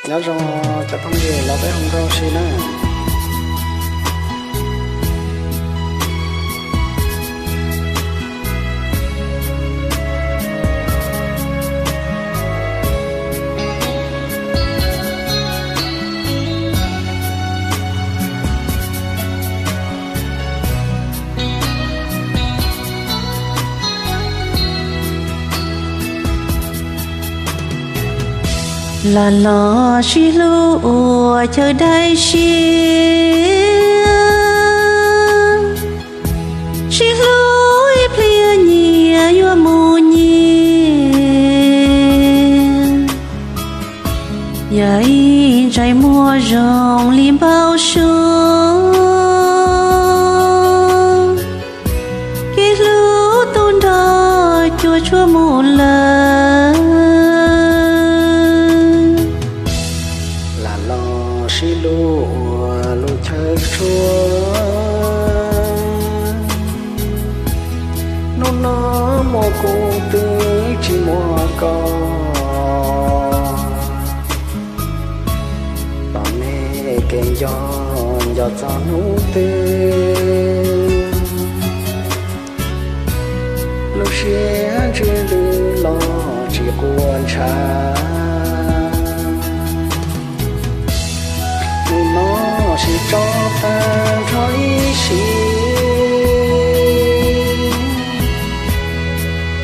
Nyob zoo cov phooj ywg, los peb hu nkauj si na. Lam los sib hlub ua chaw daim siab, sib hlub ib pliag nyias yuav mus nyias, yog ib ntsais muag zoo li npau suav, kev hlub tu nrog cuag tshuaj mus lawm. Lam los sib hlub ua lub chaw tshuab, hnub no muaj kuv twb tsis muaj koj. Tos me kev nco, nco txog hnub twg, lub siab ntsws ntws los tsis quaj ntshav. Hnub no sib tso tag nrho ib sim,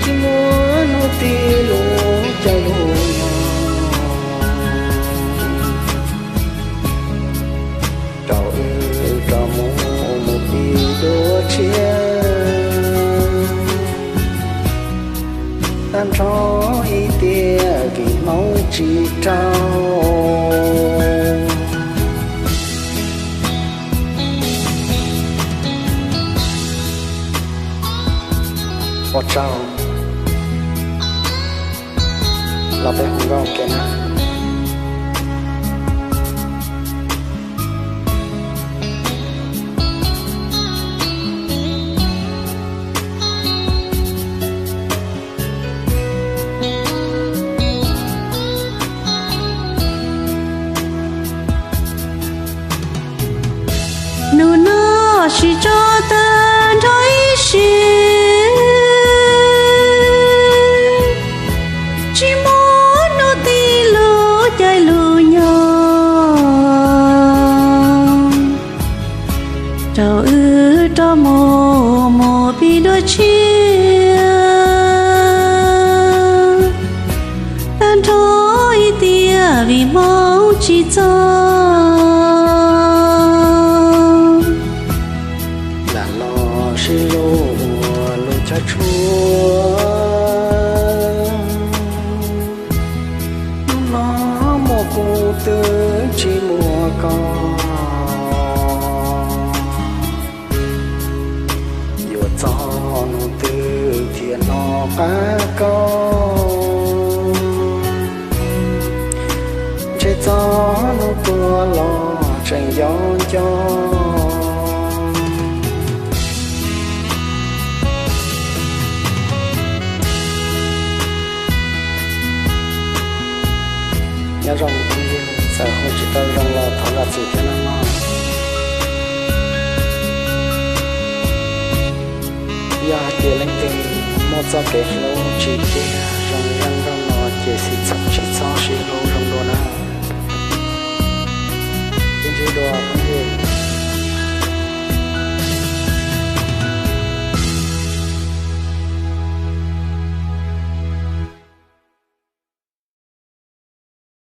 tsis muaj hnub tim lub caij lub nyoog, rau wb rov mus mus pib dua tshiab, tag nrho ib tiam vim hmoob tsis rau. Ua tsaug. Los peb hu nkauj kiag na. Hnub no sib tso tag nrho ib sim, tsis muaj hnub tim lub caij lub nyoog, rau wb rov mus mus pib dua tshiab, tag nrho ib tiam vim hmoob tsis txog. Lam los sib hlub ua lub chaw tshuab, hnub no muaj kuv twb tsis muaj koj. Yuav txog hnub twg thiaj hnov qab koj, ntshe txog hnub tuag los tseem nco nco. Nyob zoo, txawm hu tsis tau zoo los thov zam txim thiab nawb mog. Yog hais tias leej twg muaj txoj kev hlub tsis tiag zoo zoo nraug no ces tsis txhob sib hlub zoo dua na. Sib ntsib dua